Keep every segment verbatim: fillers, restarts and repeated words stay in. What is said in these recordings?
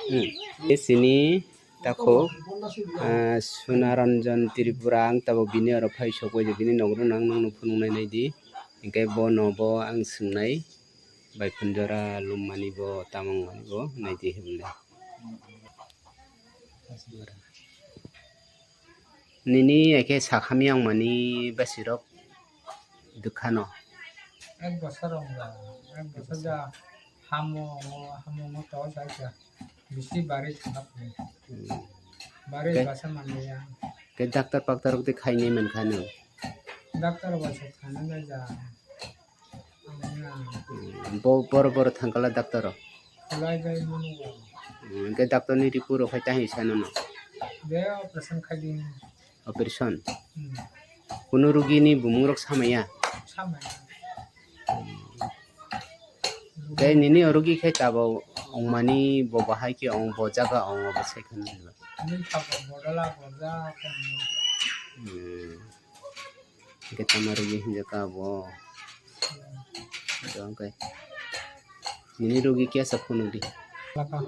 Hmm. Sini takhuk, ah, Sunaranjan Tripura, ang tabuk bini oro phai sokbai de, bini nogro nang nangno phunuknai naidi. Hinkhe bono bo ang swngnai, bai phunjora lummani bo, tamo wngmani bo naidi hwnle. Nini eke sakhami wngmani basirok dukha no. Ek bosor wngya, ek bosor ja hamo, hamo mo to sa ja. Bisi bari khap ni. Hmm. Bari Ke- basa manliya. Ke doctor paktar rok de khaini mankha no. Doctor ba sa khana na ja. Anya. Hmm. Bo boro boro thangkala doctor rok. Khulai bai munu ba. Hmm. Ke doctor ni report rok khai tahi sa no no. De operation khai di. Operation. Hmm. Kuno rugi ni bumung rok samaya. Samaya. Tei nini o rugi khe tabuk wngmani bo bahai khe wng, bo jaga wng, obo sai kheno diba. Nini tabuk bodol a gorjak wng. Hmm. Hingkhe tamo rugi hinjak ka bo. Hmm. Ito hingkhe nini rugi kesa phunuk di. Laka.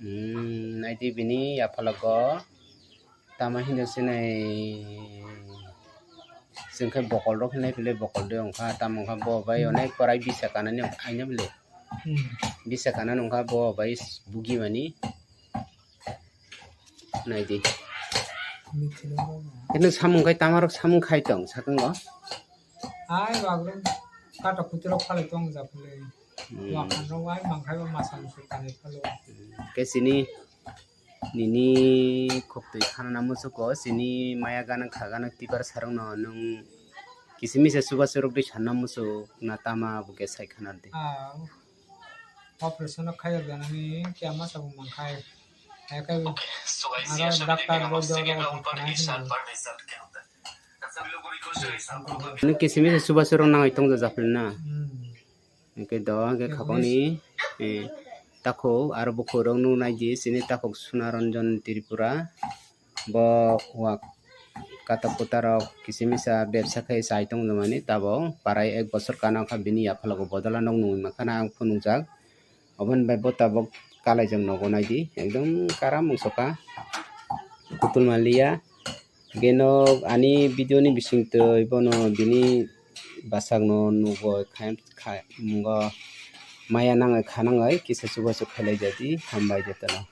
Hmm, naidi bini yaphalago. Tamo hinjak sinai chwng khe bokol rok hinai pile bokol de wngkha, tamo wngkha bo bai Hmm. onek korai bisa kanani aina bile. Hmm. Bisa kanani wngkha bo bai bugi mani. Naidi. Michilo. Khe nwng samung khai tamo rok samung khai tong sakango. Ai bagrok kata kutro phalai tong japule. Hmm. Wakan rok ai mangkhai ba masa musu kanai phalo. Khe sini nini khok twi khana na musuko, sini maya ganang kha ganang tipar sarong no nwng kisi misa chubachu rok di sanna musuk na tama bo khe sai khana di. Ah, operation no khayak ganani kya masa bo mangkhai. Hai kai bo aro doctor bo jora bo khanai hino. Nwng kisi misa chubachu rok nangwi tong japli na. Hmm. Hingke do hingke khakokni, eh, takhuk aro bukhuk rok nuknai di, chini takhuk Sunaranjan Tripura. Bo wak kata kuta rok kisi misa bebsa khai chai tongmani tabuk parai ek bosor kana kha bini yaphalago bodol a nog nungwi mankha na ang phunukjak. Oboni bai bo tabuk kalaijak nogo naidi, ekdom karam wngsoka kutul manliya. Genok ani video ni bisingtwi bono bini bwsakno nugo khai, khai, mungo maya nangwi khanangwi kisa chubachu khailai jadi hambai jotono.